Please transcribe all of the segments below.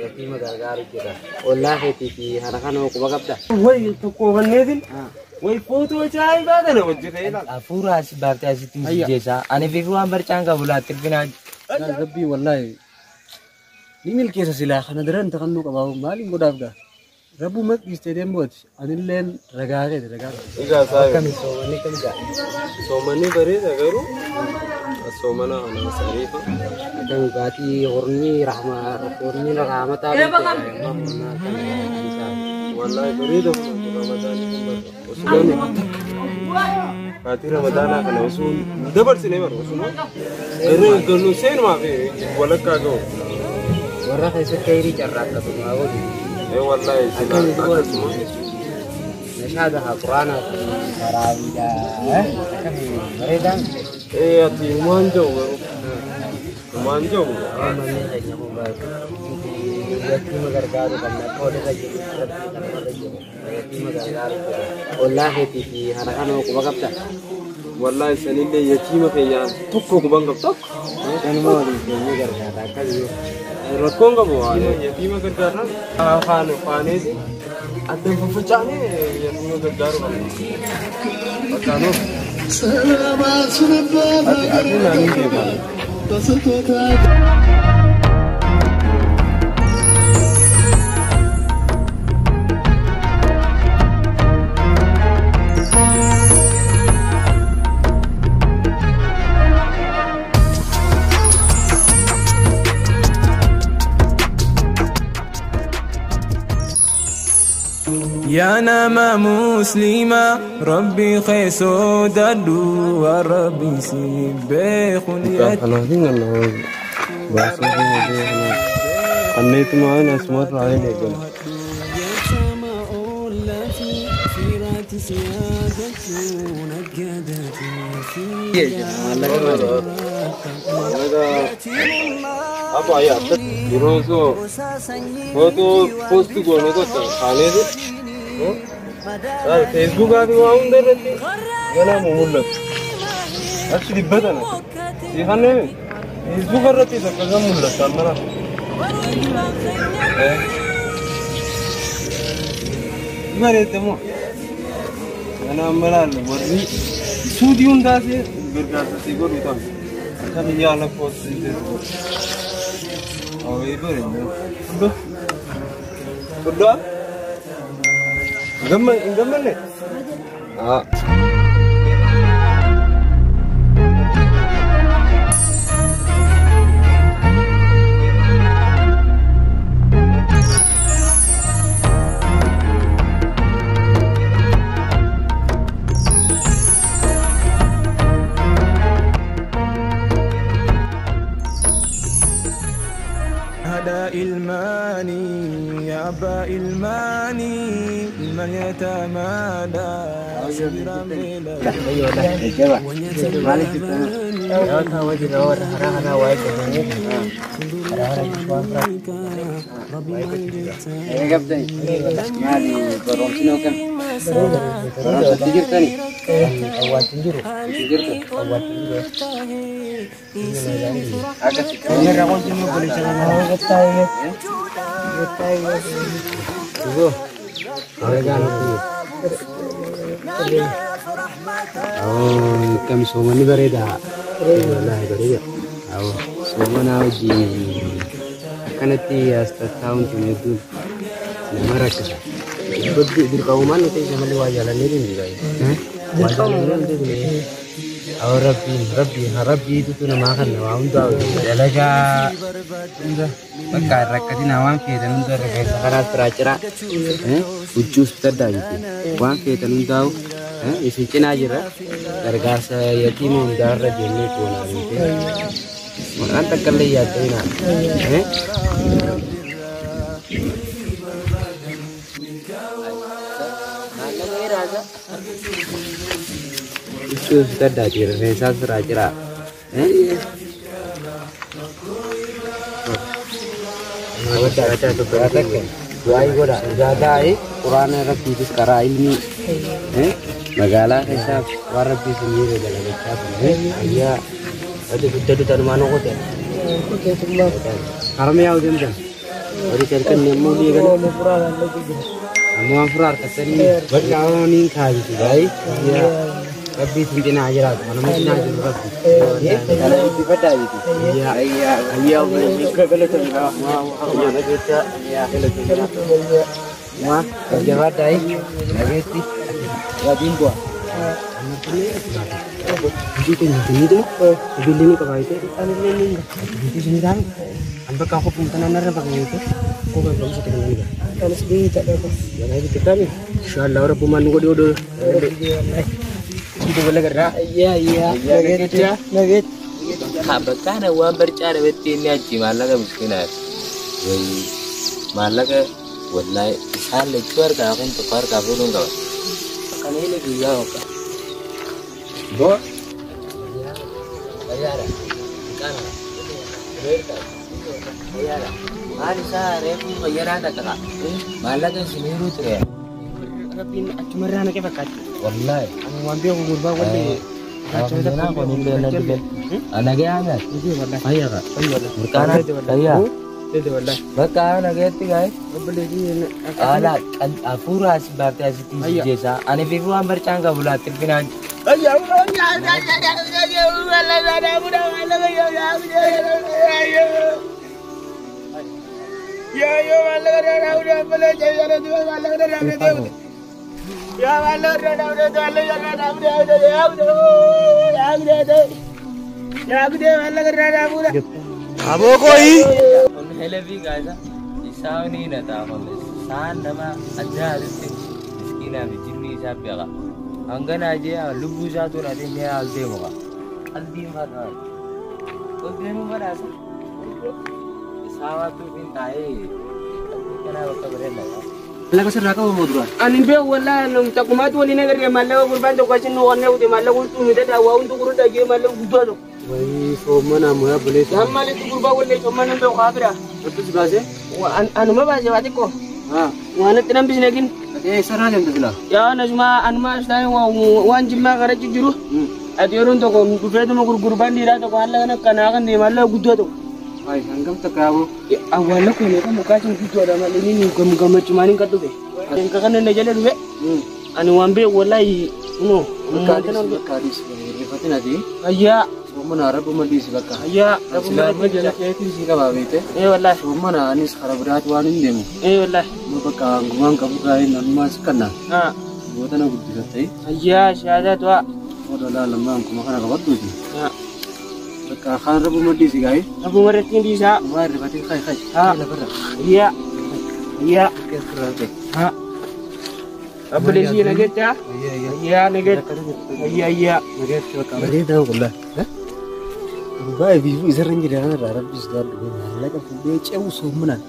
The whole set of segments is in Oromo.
Yatiima gargaaru jira. Ollaa keetii fi hara kana quba qabda. Way tokko kanneetin way footoo ajaa'ibaa kana hojjetee ilaala. Hafuura as baaftee asitti jeessa. Ani fi waan barcaan qabu laatti finaa. Rabbii wallaahi ni milkeessa silaa kana daran takhannuu qabaa maaliin godhaaf gaa. Rabbuma dhiistee deembooti anilleen ragaa keeti ragaa. Egaa saayo. Akkami soomanni kam jaa? Soomanni bareeda garuu soomana kana sariifa. Akkami baatii horni rahma horni rahmataa. Wallaahi bareeda kun ramadaanii kun bara. Osuma baatii ramadaanaa kana osoo dabarsine bara osuma garuu galuu seenumaa fi walakkaa ga'u. Warra keessatti hirii carraaqqatu maa godhu. Ee wallaahi silaa Akkami duba akkasuma. Nashaada haa quraanaa fi taraawiidha. Akkami bareedaan? Ee ati humaan jiru garuu humaan jiru. Manni keenya kun yatiima gargaaru qabna akka walirra jiru rabbii kanamarra jiru yatiima gargaaru jira. Ollaa keetii fi hara kana quba qabda. Wallaahi sanillee yatiima keenya tokko quban qabu tokko. Kanuma waliin keenya gargaara akkamiyyuu. Rakkoon qabu yatiima gargaarra afaan faaneeti addan faffacaanee yatiima gargaaru qabna. Fakkaanoo. Ati ati naanii beekaa. Yaa nama musliima rabbi keessoo dadhu rabbi si beekun. Kanaafin kan nama baasuu fi hojii kana anneetuma asumarraa hin eegamu. Apa ya? Yeroo osoo footoo poosti goone tokko kaaneeti. Feesbuukaa fi waa hunda irratti ganaa mul'atu. Achi dhibbatan si kanneen feesbuuka irratti akkasuma mul'ata amma. Bareedde moo? Ganaa amma laalle warri suudii hundaas gargaarsa si godhu ta'u. Akka biyya ala poostii godhu. Awee bareedde. Fudhoo. Fudhoo. Hin gammanne? Haa. Haadha ilmaanii abbaa ilmaanii ilmaan yataamaadha siraan beela. Maaliif jirtan? Yoo ta'u wajjin warra haraa haraa waa'ee qabanii haraa haraa waan biraa waa'ee qabdani. Maali barumsi noo kam? Barumsatti jirtani? Awwaalchi hin jiru. Hin jirtu? Awwaalchi hin jiru. Akkasi. Inni wajjin obboleessa kana gattaa'ee gattaa'ee. Dubo. Ragaan obbo. Akkami soomanni bareeda. Wallaahi bareeda. Soomanaa wajjin akkanatti as tattaa'uun tun hedduun nama rakkisa. Dirqamumaan nuti isa malee waa jaalannee deemti baay'ee. Waa jaalannee deemti. Awwa rabbiin rabbiin rabbiitutu namaa kanna waa hundaa dalagaa hunda bakka rakkatina waan feetan hunda rifeensa kanaas biraa ciraa huccuus bitaddaa jechuudha. Waan feetan hundaa'u isin cinaa jirra gargaarsa yatiima hundaarra jennee goonaa beekte. Waan takka illee yaadda'inaa. Huccuus bitaddaa jira rifeensaas biraa ciraa. Du'aa godha. Ijaadaa'e quraana rabbiitis karaa ilmii. Magaalaa keessaaf waan rabbii isin miira dalagachaa ture. Ayyaa wati guddatu tanumaan okote. Kuteetummaa. Harma yaa'u deemtan. Wati kalkan yommuu liigan. Waan furaa laallatu jira. Amma waan furaa harkatanii bakka niin kaayiti gaa'ii. Rabbii isin cinaa jiraatu. Kanuma cinaa jiru rabbi. Kana itti fadhaa jiti. Ayyaa. Ayyaa ayyaa obboleessi galatoomaa. Ayyaa nageessa. Ayyaa galatoomaa. Ma jabaadhaa nageetti Waadiin bu'a. Hojii keenya kennituma billi ni qabaayitee xiqqaan illee ni hin Hojii isin taane an bakka qophuun tanaan narra bakka kophee barumsa ta'e ni gaha. Kanis biyyi taphata. Yana itti taane inshallah rabbumaan nu godhi odoo. Situ wala garraa. Ayyaa ayyaa. Nageetti. Nageetti. Bakka waan barcaa dhabetti inni achi maallaqa miskinaati. Wayii maallaqa wallaahi isaan lachuu harkaa kun tokko harkaa fuudhuun qaba. Kana inni guyyaa hooqa. Boo. Fayyaadha. Qana. Fayyaadha. Maal isaa reefuu fayyadaa takka. Maallaqa isiniiruu ture. Rabbiin achumarraa naqe fakkaatti. Wallaahi. Ani waan beeku gurbaa wallee. Bakka nageetti gaa'e. Haala hafuura as baaftee asitti jeessa. Ani fi waan barcaan qabu laatti finaan. Aboo kooyi. Kun helafii gaasa isaan ni nataa kun isaan nama adda asitti miskiinaa fi jinni isaa beeka. Hangana jee lubbuu isaa tolate ni al deemu qa. Qalbiin fadhaa. Ol deemu fadhaasa. Isaa waatu hin taa'ee qalbii kanaa bakka bareedaa. Maallaqa sirraa qabu moo duraan? Ani beeku wallaahi takkumaatti waliin agarree maallaqa gurbaan tokko achi nu qonnee kute maallaqa huccuu midhadhaa waa hundi gurguddaa jee maallaqa guddaa tokko. Wayii soomana moo obboleessa. Isaan maalitti gurbaa wallee soomana beeku kaafira. Rabbis baasee? Anuma baasee waa xiqqoo. Waan itti nan bisne gin. Ati eessarraa deemte silaa? Yaa nasuma anuma as taa'ee waan jimmaa karachi jiru. Ati yeroon tokko dhufeetuma gurgurbaan dhiiraa tokko haala kana kanaa kan deema haala guddaa tokko. Ay hangam takka yaaboo? Awwaala kun kan mukaachin guddaadha malee inni gammachumaan hin qadhufe. Kan kana na jala dhufe. Ani waan beeku wallaahi kunoo. Bakka adiis rifatin ati. Ayyaa. Soomana rabbuma dhiisi bakka. Ayyaa. Silaa jala keetiin si qabaa beekte. Ee wallaahi. Soomana anis karaa biraati waan hin deemu. Ee wallaahi. Amma bakka hangumaan qabu gaa'ee nanumaa si kanna. Goota na guddifatte. Ayyaa shaadaa tu'a. Oda laalammaa hankuma kana qabadduuti. Bakka kaan rabbuma dhiisi gaa'ee. Rabbuma irratti hin dhiisaa. Waa rifatin kai kai. Lafarra. Ayyaa. Ayyaa. Keessa Obboleessi nageetta. Ayyaa nageetta. Ayyaa ayyaa. Nageetti bakka. Bareedaa qullaa. Gurbaa biifuu isarra hin jira kanarraa rabbi sodaadhu maallaqa fuudhee ce'u soomanaan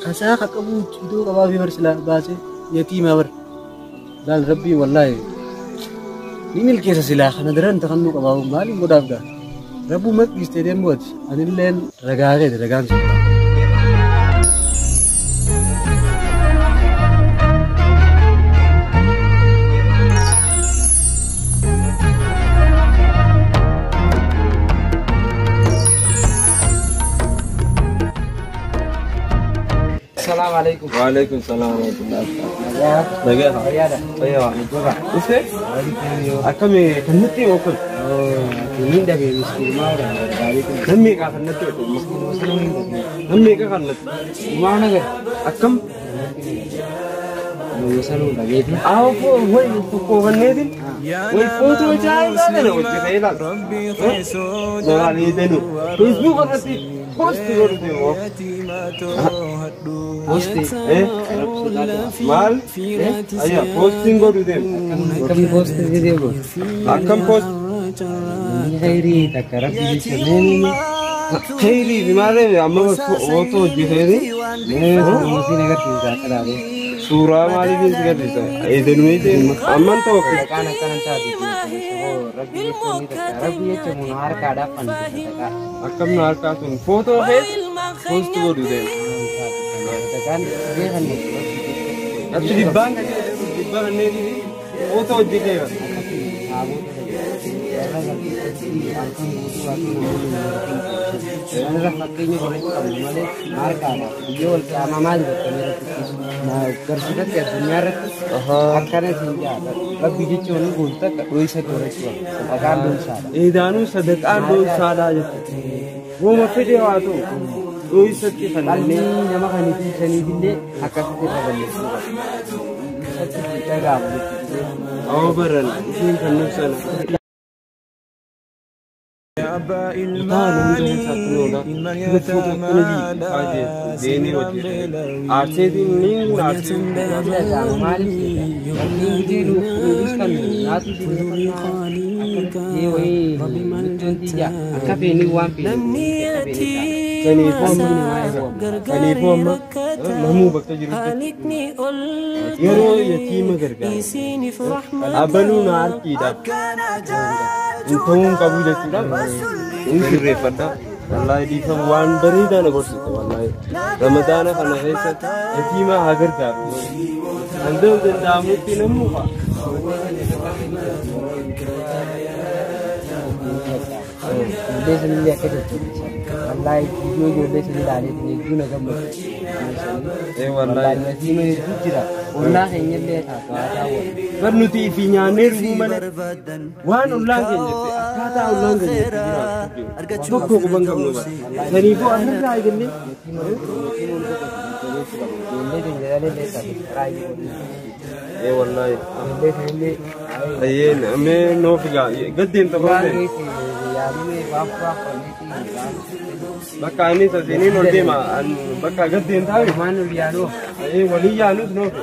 kasaa ka qabu iddoo qabaa fi barsilaa baasee yatiimaa bar laal rabbii wallaahi ni milkeessa silaa kana daran takannuu qabaa maaliin godhaaf gaa rabbuma dhiistee deemu ati anilleen ragaa keeti ragaan sun. Assalamu alaikum. Wa alaikum salam wa rahmatullah. Nagaa. Fayyaadha. Fayyaa. Dhufte? Akkami kan nutti himu kun? Inni dhabe miskiinumaa gargaarii kun. Namni meeqa kan natti himu? Namni meeqa kan natti? Maa nagar. Akkam? Sanuu dhabeeti. Awwa way kokkofanneetiin way footoo ajaa'ibaa kana hojjetee ilaala. Lolaalee denu. Facebook irratti post godhu deemu. Posti. Maal? Ayya postiin godhu deemu. Akkam posti deemu? Akkam post? Inni khayrii takka rabbi jecha mee Khayrii fi maal amma footoo hojjeteeti. Mee siin agarsiisa akka dhaabee. Suuraa maaliif si agarsiisa? Eedenuu eedenuu amman ta'u Maqaan akkana taate rabbi jecha ni takka rabbi jecha mun harkaadhaaf kan takka. Akkam nu harkaa sun footoo keessa post godhu deemu. Takkaan beekan Achi dhibbaan kan dhibbaa kanneen footoo hojjetee. Sahaboota warra gartee halkan guutuu akka namoonni hin irra fakkeenya godhachuu qabnu malee maarkaadha. Biyya wal qiyaamaa maal godhamee irratti garsiifatti addunyaa irratti akkana siin jaa rabbi jechuun guutuu akka dho'isa godhachuu qabna. Sadaqaan dho'isaadha. Eedaanuu sadaqaan dho'isaadhaa jechuudha. Wooma fedhe haa ta'u dho'isatti Qalbii fannannee nama kaniitiif saniifillee akkasitti irra balleessuu qabna. Isatti dhaga'amu jechuudha. Awwa baran isiin kan nuuf sana. يا أبا Kutaa namni إلماني isaatti ni oola. إلما Dubartoota akkana اليتامى jii deemee hojjete. Aarseetiin ni aarsee. Akka feenii waan Saniifuu amma saniifuu amma namuu bakka jirutti yeroo yatiima gargaaru abaluu na harkiidhaaf hin ta'uu hin qabu jechuudha. Hin sirreeffadha. Wallaahi dhiifama waan bareedaa na gorsite wallaahi. Ramadaana kana keessatti yatiima haa gargaaru. Danda'u danda'amutti namuu fa'a. Ijoollee sanillee akka jajjabeessan. Wallaahi viidiyoo ijoollee sanii ilaaleetiin hedduu na gammachiisu. Ee wallaahi. Yatiima hedduu jira. Ollaa keenyallee taatu haa daawwannu. Bar nuti fi nyaannee dhuguu malee waan ollaan keenya jette akkaataa ollaan keenya jette jiraatu tokko quba hin qabnu bara. Saniifuu asirraa eegallee Yatiima jajjabeessuu qabna. Ijoollee keenya ilaalee taatu karaa ijoollee. ee wallaahi. Ijoollee sanillee Ayyee mee noof egaa gaddeemta waan boodee. geesse yaalumee baaf baaf Bakka inni sasiniin ol deema bakka gaddeemtaa Maan ol yaaluu ayyee walii yaanus noof.